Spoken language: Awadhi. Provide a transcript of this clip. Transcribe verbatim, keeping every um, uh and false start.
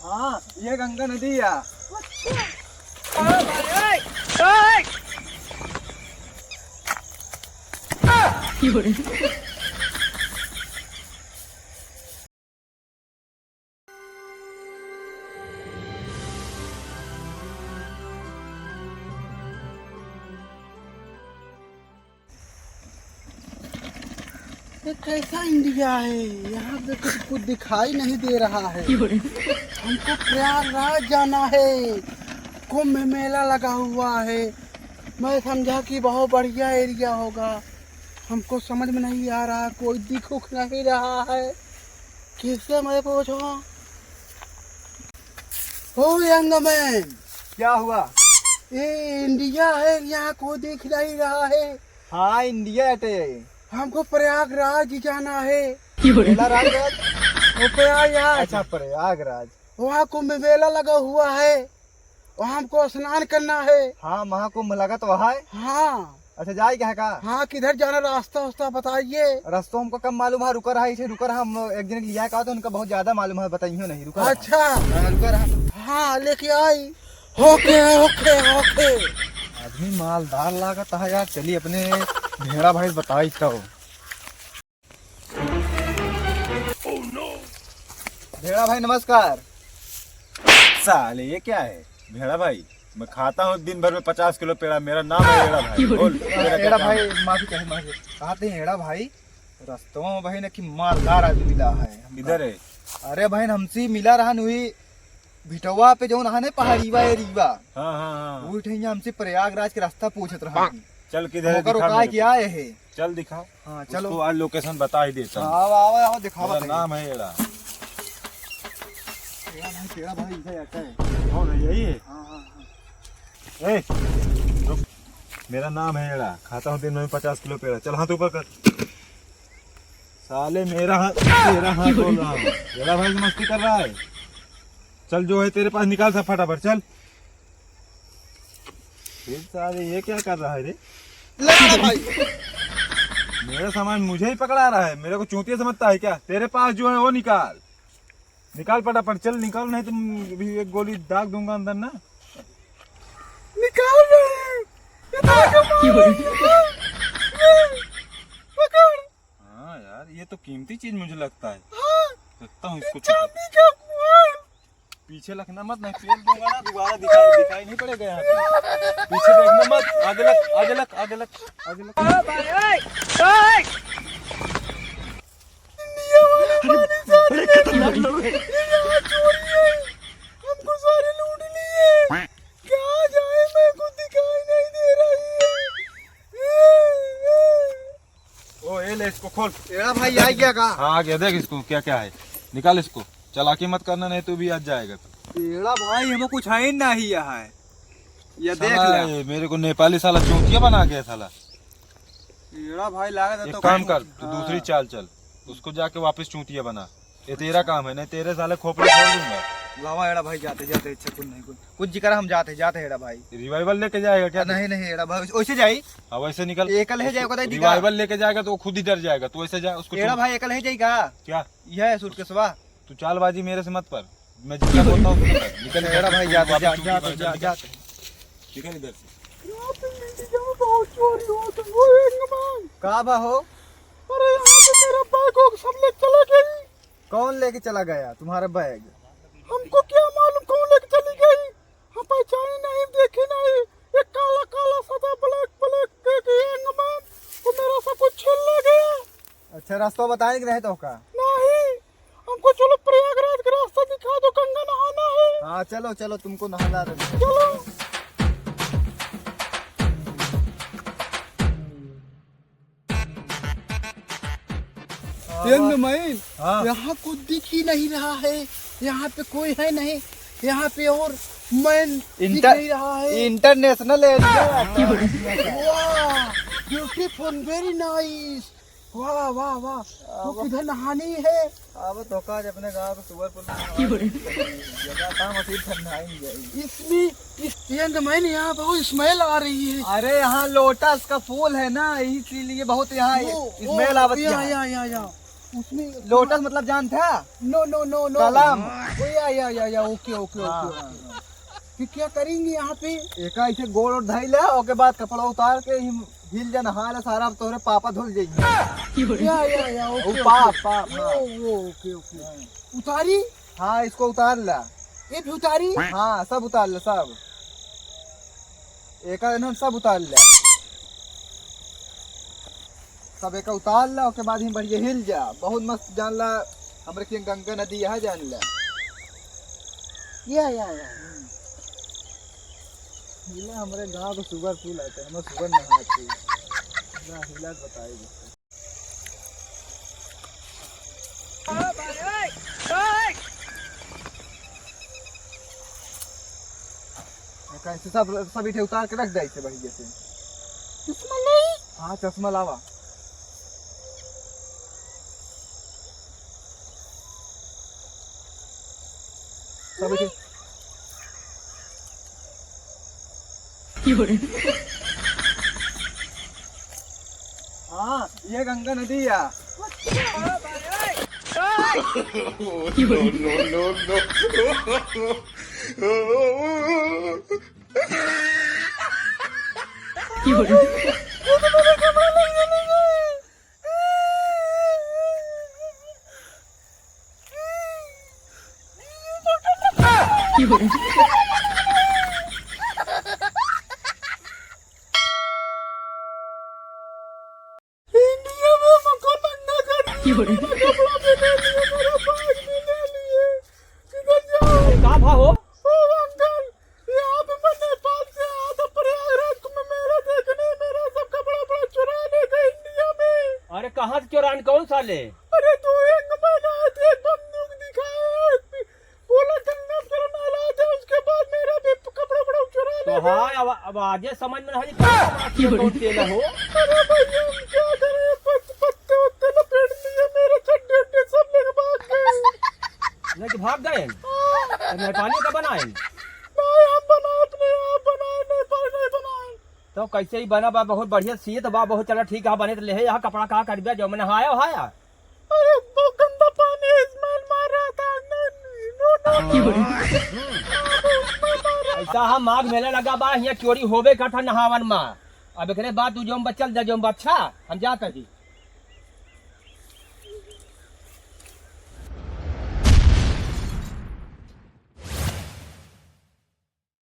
हाँ, ये गंगा नदी है। अच्छा। ओ भाई, ओए, ओए। ये कैसा इंडिया है? यहाँ पे कुछ, कुछ दिखाई नहीं दे रहा है। हमको प्रयागराज जाना है, कुंभ मेला लगा हुआ है। मैं समझा कि बहुत बढ़िया एरिया होगा, हमको समझ में नहीं आ रहा, कोई दिख उख नहीं रहा है। किससे मैं पूछूं? ओ यंग मैन, क्या हुआ? ये इंडिया है, यहाँ कोई दिख नहीं रहा है। हाँ, इंडिया अटे। हमको प्रयागराज जाना है। मेला राज? वो प्रयागराज। अच्छा, प्रयागराज। वहाँ कुंभ मेला लगा हुआ है, वहाँ हमको स्नान करना है। हाँ, महाकुंभ लगा तो वहाँ है। हाँ। अच्छा, जाए क्या है का? हाँ, किधर जाना, रास्ता वास्ता बताइए। रास्ता हमको कम मालूम है, रुका रहा, इसे रुका रहा, हम एक जने के लिया का तो उनका बहुत ज्यादा मालूम है, बताइए नहीं, रुका रहा। अच्छा। हाँ, रुका रहा। हाँ, लेके आई। ओके, ओके, ओके। आदमी मालदार लागत है यार, चलिए अपने भेड़ा भाई से बताई तो। भेड़ा भाई नमस्कार। साले ये क्या है? भेड़ा भाई, मैं खाता हूँ दिन भर में पचास किलो पेड़ा, मेरा नाम है एड़ा भाई। बोल, तेरा क्या भेड़ा काम भाई, है? माफी चाहे, माफी। कहते हैं एड़ा भाई, रस्तवा में भाई ना कि मालदार आदमी मिला है हमका। किधर है? अरे भाई, हमसे मिला रहा नुई भिटवा पे, जौन है ना पहाड़ीवा एरिया। हाँ, हाँ, हाँ। वही ठैया हमसे प्रयागराज के रास्ता पूछत रहा। चल, किधर है, ओकर दिखा का मेरे को। क्या है? चल दिखा। हाँ, चलो। उसको आज लोकेशन बता ही देता हूँ। हाँ, आवा, आवा, आवा, दिखावा मेरा तनी। नाम है एड़ा। एड़ा भाई, एड़ा भाई, इधर आता है। कौन है? यही है? हाँ, हाँ, हाँ। ए, रुक। मेरा नाम है एड़ा, खाता हूँ दिन में पचास किलो पेड़ा। चल हाथ ऊपर कर। साले मेरा हाथ, तेरा हाथ बोल रहा हूँ। एड़ा भाई मस्ती कर रहा है। चल जो है तेरे पास निकाल सब फटाफट, चल। फिर साले ये क्या कर रहा है रे? ले आ भाई। मेरा सामान मुझे ही पकड़ा रहा है, मेरे को चूतिया समझता है क्या? तेरे पास जो है वो निकाल, निकाल फटाफट, चल निकाल, नहीं तो भी एक गोली दाग दूंगा अंदर ना। निकाल रहे हैं। ये तो आगे मार रही है। ये, पकड़। हाँ यार, ये तो कीमती चीज मुझे लगता है। हाँ। रखता हूँ इसको पीछे। चांदी का कुआं। पीछे लखना मत, नहीं पेल दूंगा ना, दोबारा दिखाई, दिखाई नहीं पड़ेगा यहाँ पे। पीछे देखना मत, आगे लग, आगे लग, आगे लग, आगे लग। ओ भाई, ओए, ओए। इंडिया वाले मारे जाते हैं। बड़े खतरनाक लोग हैं। ये यहाँ चोरी है, हमको सारे लूट लिए। कहाँ जाए, मेरे को दिखाई नहीं दे रही है। ओ, ए ले, इसको खोल। एड़ा भाई, आ गया का? हाँ, आ गया। देख इसको, क्या क्या है, निकाल इसको। चालाकी मत करना, नहीं तो भी आज जाएगा तू। एड़ा भाई, हमें कुछ है ही नहीं यहाँ। ये देख साला, ले। ये मेरे को नेपाली साला चूतिया बना गया साला। एड़ा भाई, लागत है एक तो काम कुछ कर, तू हाँ। दूसरी चाल चल, उसको जाके वापस चूतिया बना। ये तेरा काम है, नहीं तेरे साले खोपड़ी फोड़ दूंगा। लावा एड़ा भाई, जाते जाते, अच्छा कुछ नहीं, कुछ कुछ जिक्र, हम जाते जाते एड़ा भाई। रिवाइवल लेके जाएगा क्या तू? नहीं नहीं एड़ा भाई, वैसे जाई। हाँ, वैसे निकल। एकल है जाए, को तो दिखा। रिवाइवल लेके जाएगा तो वो खुद ही डर जाएगा। तू ऐसे जा, उसको एड़ा तुम भाई, एकल है जाई का? क्या? यह है सूटकेसवा। तू चालबाजी मेरे से मत पर, मैं जितना बोलता हूँ उतना कर। निकल एड़ा भाई, जाते, वापस जा, चूतिया जाते, बन जा, जा। जाते। निकल इधर से। यहाँ पे इंडिया में बहुत चोरी होता है, वो एक नंबर। का बा हो? अरे यहाँ पे मेरा बैग वैग सब ले चला गई। कौन लेके चला गया तुम्हारा बैग? हमको क्या मालूम कौन लेके चली गई, हम पहचाने नहीं, देखे नहीं। एक काला काला सदा ब्लैक ब्लैक के, के यंग मैन, वो मेरा सब कुछ छीन ले गया। अच्छा, रास्ता बताए कि नहीं तो का? नहीं, हमको चलो प्रयागराज का रास्ता दिखा दो, गंगा नहाना है। हाँ चलो चलो, तुमको नहला रहे हैं। चलो। यंग मैन, हाँ। यहाँ कुछ दिख ही नहीं रहा है, यहाँ पे कोई है नहीं, यहाँ पे और मैन दिख इंटर-, नहीं रहा है। इंटरनेशनल एरिया है। वाह, ब्यूटीफुल, वेरी नाइस। वाह, वाह, वाह। वो अब किधर नहानी है? अब तो काज अपने गांव के सुअर पुल में नहानी है। जगह काम असील ठंडाई जाएगी। इसमें, इस यंग मैन, यहाँ बहुत स्मेल आ रही है। अरे, यहाँ लोटस का फूल है ना, इसीलिए बहुत यहाँ वो, स्मेल वो, आवत या, है। या, या, या। उसमें लोटस मतलब जानता है? No, no, no, no। कलम। ओ या, या, या, या, OK, OK, हाँ, OK, हाँ, OK। हाँ। फिर क्या करेंगे यहाँ पे? एका ऐसे गोड़ और धइला, ओके बाद कपड़ा उतार के हिल जा, नहा ले सारा, अब तोहरे पापा धुल जाइए। या, या, या, OK, ओ OK। पाप, पाप, ओ, हाँ। ओ, OK, OK। हाँ। उतारी? हाँ, इसको उतार ला। ये भी उतारी? हाँ, सब उतार ला, सब। एका इन्हन सब उतार ला। सब एका उतार ला, ओके बाद ही बढ़िया हिल जा। बहुत मस्त जान ला, हमरे के गंगा नदी यहाँ जान ला। या, या, या। हम्म। हिला हमरे गाँव के सुगर पुल आते, हमरे सुगर नहाते। ना हिला बताई। कैसे सब, सब इठे उतार के रख दे इसे बढ़िया से। चश्मा नहीं? हाँ, चश्मा लावा। सब इठे। हाँ, ये गंगा नदी है। No, no, no, no। इंडिया में हमको नंगा कर दिया। मेरा कपड़ा भी ले लिए, मेरा बैग भी ले लिए। किधर जाऊं? अरे, का भा हो? ओ अंकल, यहाँ पे मैं नेपाल से आया था प्रयागराज कुंभ मेला देखने, मेरा सब कपड़ा वपड़ा चुरा ले गए इंडिया में। अरे, कहाँ से चुरान, कौन साले? अरे, दो एक महीना आया था, एक बंदूक दिखाया, बोला गंगा जल नहला दे, उसके बाद मेरा भी कपड़ा वपड़ा चुरा ले गए। हाँ, अब, अब आजे समझ में नहीं, कौन तेल हो? अरे भैया, हम क्या करें, पत-, पत्ते वत्ते लपेट लिए, मेरे चड्डे उड्डे सब लेके भाग गए। लेके भाग गए? तो नेपाली का बनाए? नहीं, हम बनाए अपने आप, बनाए, नेपाल नहीं बनाए। तो कैसे ही बना बा, बहुत बढ़िया सीत बा, बहुत चला ठीक है, बने तो ले यहाँ कपड़ा का कर दिया, जो मैंने हाया हाया। अरे, वो गंदा पानी smell मार रहा था। नहीं, नहीं, no, no, no। ऐसा हम माघ मेला लगा बा, यहाँ चोरी होबे करता नहावन मा। अब एकरे बाद तू जौन बचल जा, जौन बा, अच्छा, हम जात हई।